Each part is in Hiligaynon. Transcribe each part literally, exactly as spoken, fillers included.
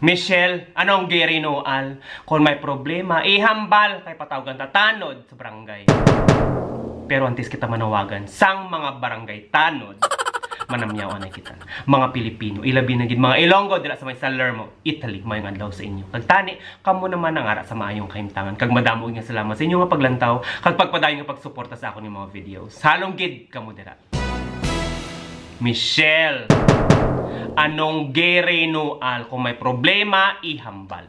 Michelle, anong girinual? Kung may problema, ihambal kay patawgan ta tanod sa barangay. Pero antes kita manawagan sang mga barangay tanod, manamyaw anay kita. Mga Pilipino, ilabi na gid mga Ilonggo dira sa may Salerno, Italy, maayong adlaw sa inyo. Kag tani, kamo naman ang ara sa maayong kahimtangan. Kag madamo nga salamat sa inyo nga paglantaw, kag pagpadayon nga pagsuporta sa akon nga mga videos. Halong gid kamo dira. Michelle, anong girinual? Kung may problema, ihambal.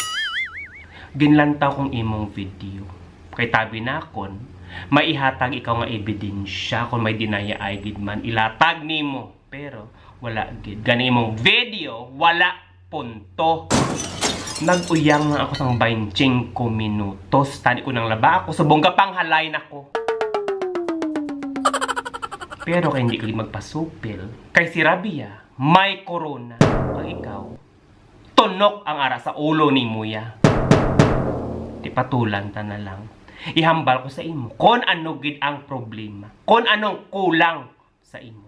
Ginlantaw kong imong video. Kay tabi nakon, may ihatag ikaw nga ebidensya. Kung may dinaya ay gid man, ilatag nimo. Pero wala gid. Gani imong video, wala punto. Nag-uyang na ako sang twenty-five minutos. Tani ko nang laba ako, subong gapanghalay na ko. Pero kay hindi ka magpasupil, kay si Rabia may corona, kag ikaw, tunok ang ara sa ulo nimo ya. Di patulan ta na lang. Ihambal ko sa imo kung ano gid ang problema, kung anong kulang sa imo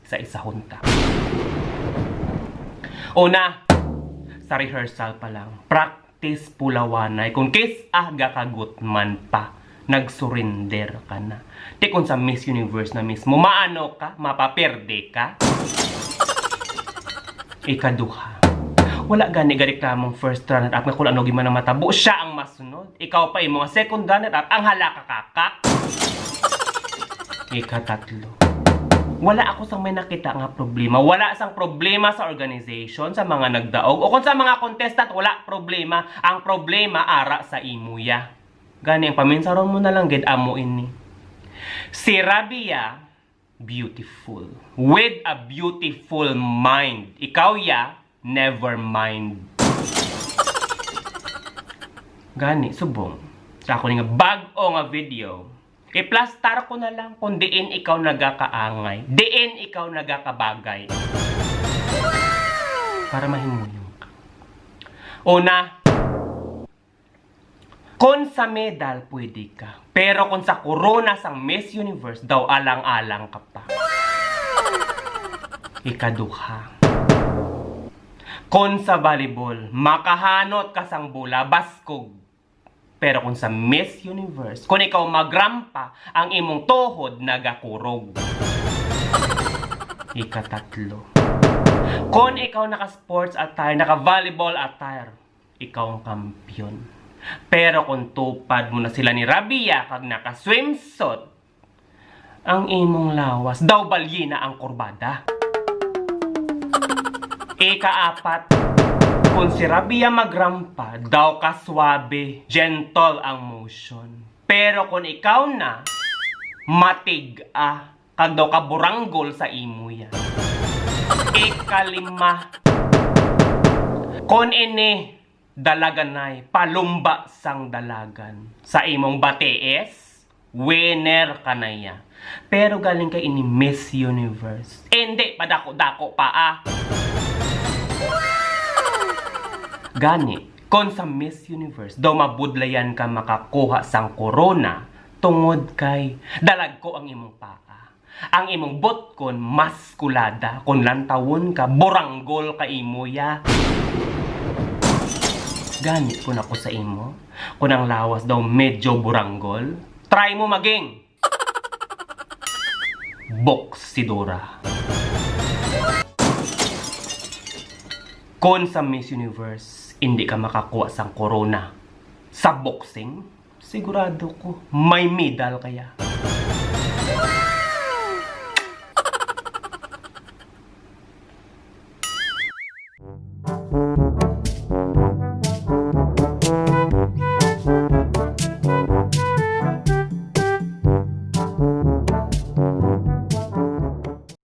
sa isahon ta. Una, sa rehearsal pa lang, practice pulawanay. Kung kis-a gakagutman pa, nag-surrender ka na. Di kung sa Miss Universe na mismo, maano ka, mapaperde ka. Ikaduha, wala gani gareklamong first runner-up nga kung ano gid man ang matabo, siya ang masunod. Ikaw pa imo nga second runner-up, ang hala ka kakak. Ikatatlo, wala ako sang may nakita nga problema. Wala sang problema sa organization, sa mga nagdaog, o kung sa mga contestant, wala problema. Ang problema ara sa imo ya. Gani ang paminsaron mo na lang gid amo ini. Si Rabia, beautiful. With a beautiful mind. Ikaw ya, never mind. Gani, subong sa ako ni nga bag-o nga video, iplastar ko na lang kung diin ikaw nagakaangay, diin ikaw nagakabagay. Para mahimuyong ka. Una, kung sa medal, pwede ka. Pero kung sa corona sang Miss Universe, daw alang-alang ka pa. Ikaduha, kung sa volleyball, makahanot ka sang bola, baskog. Pero kung sa Miss Universe, kung ikaw magrampa, ang imong tuhod nagakurog. Ikatatlo, kung ikaw naka-sports attire, naka-volleyball attire, ikaw ang kampiyon. Pero kung tupad mo na sila ni Rabia kag naka-swimsuit, ang imong lawas daw balyina ang kurbada. Ikaapat, kung si Rabia magrampa, daw ka suabe, gentle ang motion. Pero kung ikaw na, matig-a, kag daw ka buranggol sa imo ya. Ikalima, kung ini dalaganay, palumba sang dalagan. Sa imong batiis, winner ka na ya. Pero galing kay ini Miss Universe. Hindi pa dako-dako pa, ah. Gani, kon sa Miss Universe, daw mabudlayan ka makakuha sang korona tungod kay dalagko ang imong paa. Ang imong butkon maskulada, kon lantawon ka, buranggol ka imo ya. Gani kon ako sa imo, kon ang lawas daw medyo buranggol, try mo maging boksidora. Kon sa Miss Universe, hindi ka makakuha sang korona sa boxing, sigurado ko may medal ka ya.